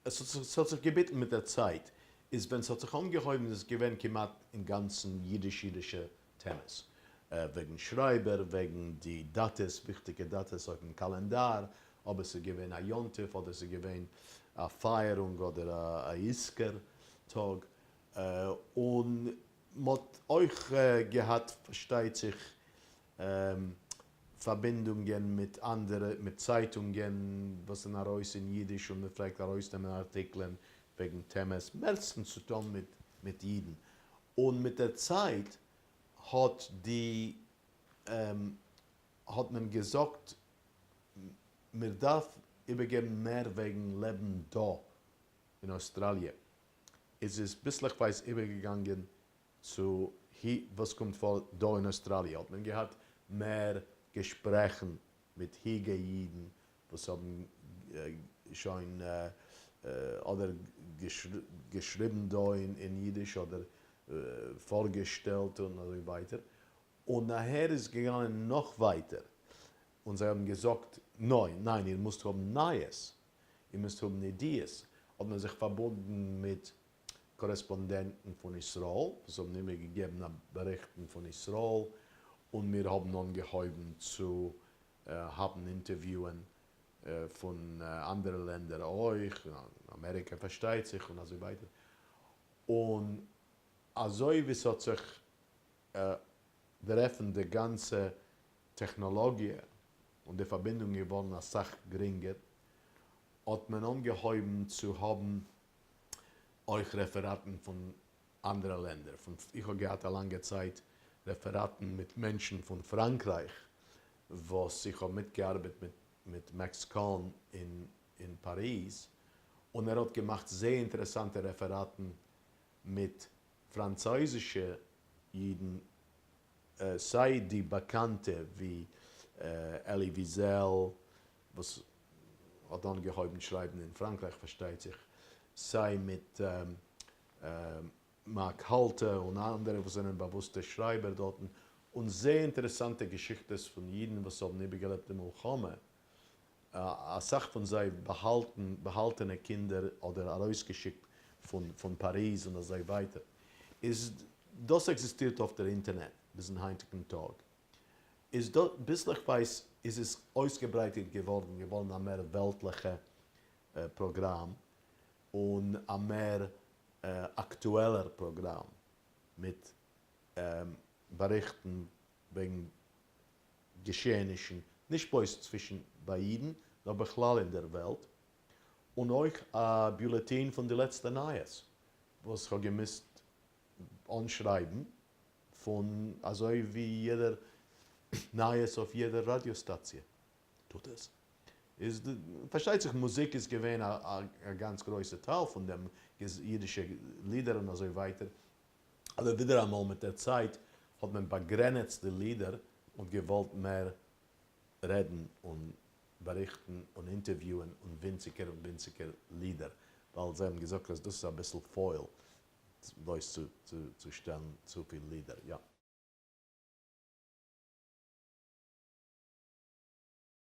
עס האט זיך געביטן מיט דער צייט, איז ווען ס'האט זיך אנגעהויבן איז עס געווען כמעט אינגאנצן אידיש-אידישע טעמעס, וועגן שרייבער, וועגן די דאטעס, וויכטיגע דאטעס אויפן קאלענדאר, אויב עס איז געווען א יום טוב אדער עס איז געווען א פייערונג אדער א יזכור טאג, און מ'האט אויך געהאט פארשטייט זיך פארבינדונגען מיט אנדערע, מיט צייטונגען וואס זענען ארויס אין אידיש און מ'פלעגט ארויסנעמען ארטיקלען וועגן טעמעס מערסטנס צו טון מיט אידן, און מיט דער צייט האט די האט מען געזאגט מיר דארף איבערגעבן מער וועגן לעבן דא אין אויסטראליע, איז עס ביסלעכווייז איבערגעגאנגען צו וואס קומט פאר דא אין אויסטראליע, האט מען געהאט מער געשפרעכן מיט היגע אידן וואס האבן שוין אדער געשריבן דא אין אידיש אדער פארגעשטעלט און אזוי ווייטער, און נאכהער איז געגאנגען נאך ווייטער און זיי האבן געזאגט ניין ניין איר מוזט האבן נייעס, איר מוזט האבן ידיעות, האט מען זיך פארבונדן מיט קארעספאנדענטן פון ישראל וואס האבן איבערגעגעבן באריכטן פון ישראל, און מיר האבן אנגעהויבן צו האבן אינטערוויוען פון אנדערע לענדער אויך, אמעריקע פארשטייט זיך און אזוי ווייטער, און אזוי ווי ס'האט זיך דערעפנט די גאנצע טעכנאלאגיע און די פארבינדונג איז געווארן אסאך גרינגער, האט מען אנגעהויבן צו האבן אויך רעפעראטן פון אנדערע לענדער, פון איך האב געהאט א לאנגע צייט רעפעראטן מיט מענטשן פון פראנקרייך וואס איך האב מיטגעארבעט מיט מיט מעקס קאהן אין אין פאריז, און ער האט געמאכט זייער אינטערעסאנטע רעפעראטן מיט פראנצויזישע אידן, סיי די באקאנטע ווי אלי וויזעל וואס האט אנגעהויבן שרייבן אין פראנקרייך פארשטייט זיך, סיי מיט מארק האלטער און אנדערע וואס זענען באוואוסטע שרייבער דארטן, און זייער אינטערעסאנטע געשיכטעס פון אידן וואס האבן איבערגעלעבט די מלחמה, אסאך פון זיי באהאלטן, באהאלטענע קינדער אדער ארויסגעשיקט פון פון פאריז און אזוי ווייטער, איז דאס עקזיסטירט אויף דער אינטערנעט ביזן היינטיגן טאג, איז דא ביסלעכווייז איז עס אויסגעברייטערט געווארן, געווארן א מער וועלטליכע פראגראם און א מער אקטועלער פראגראם מיט באריכטן וועגן געשעענישן נישט בלויז צווישן ביי אידן נאר בכלל אין דער וועלט, און אויך א בולעטין פון די לעצטע נייעס וואס כ'האב געמוזט אנשרייבן פון אזוי ווי יעדער נייעס אויף יעדער ראדיא סטאציע טוט עס. איז פארשטייט זיך מוזיק איז געווען א גאנץ גרויסע טייל פון דעם, אידישע לידער און אזוי ווייטער, אבער ווידעראמאל מיט דער צייט האט מען באגרענעצט די לידער און געוואלט מער רעדן און באריכטן און אינטערוויוען און ווינציגער און ווינציגער לידער, ווייל זיי האבן געזאגט אז דאס איז אביסל פויל בלויז צו שטעלן צופיל לידער. יא.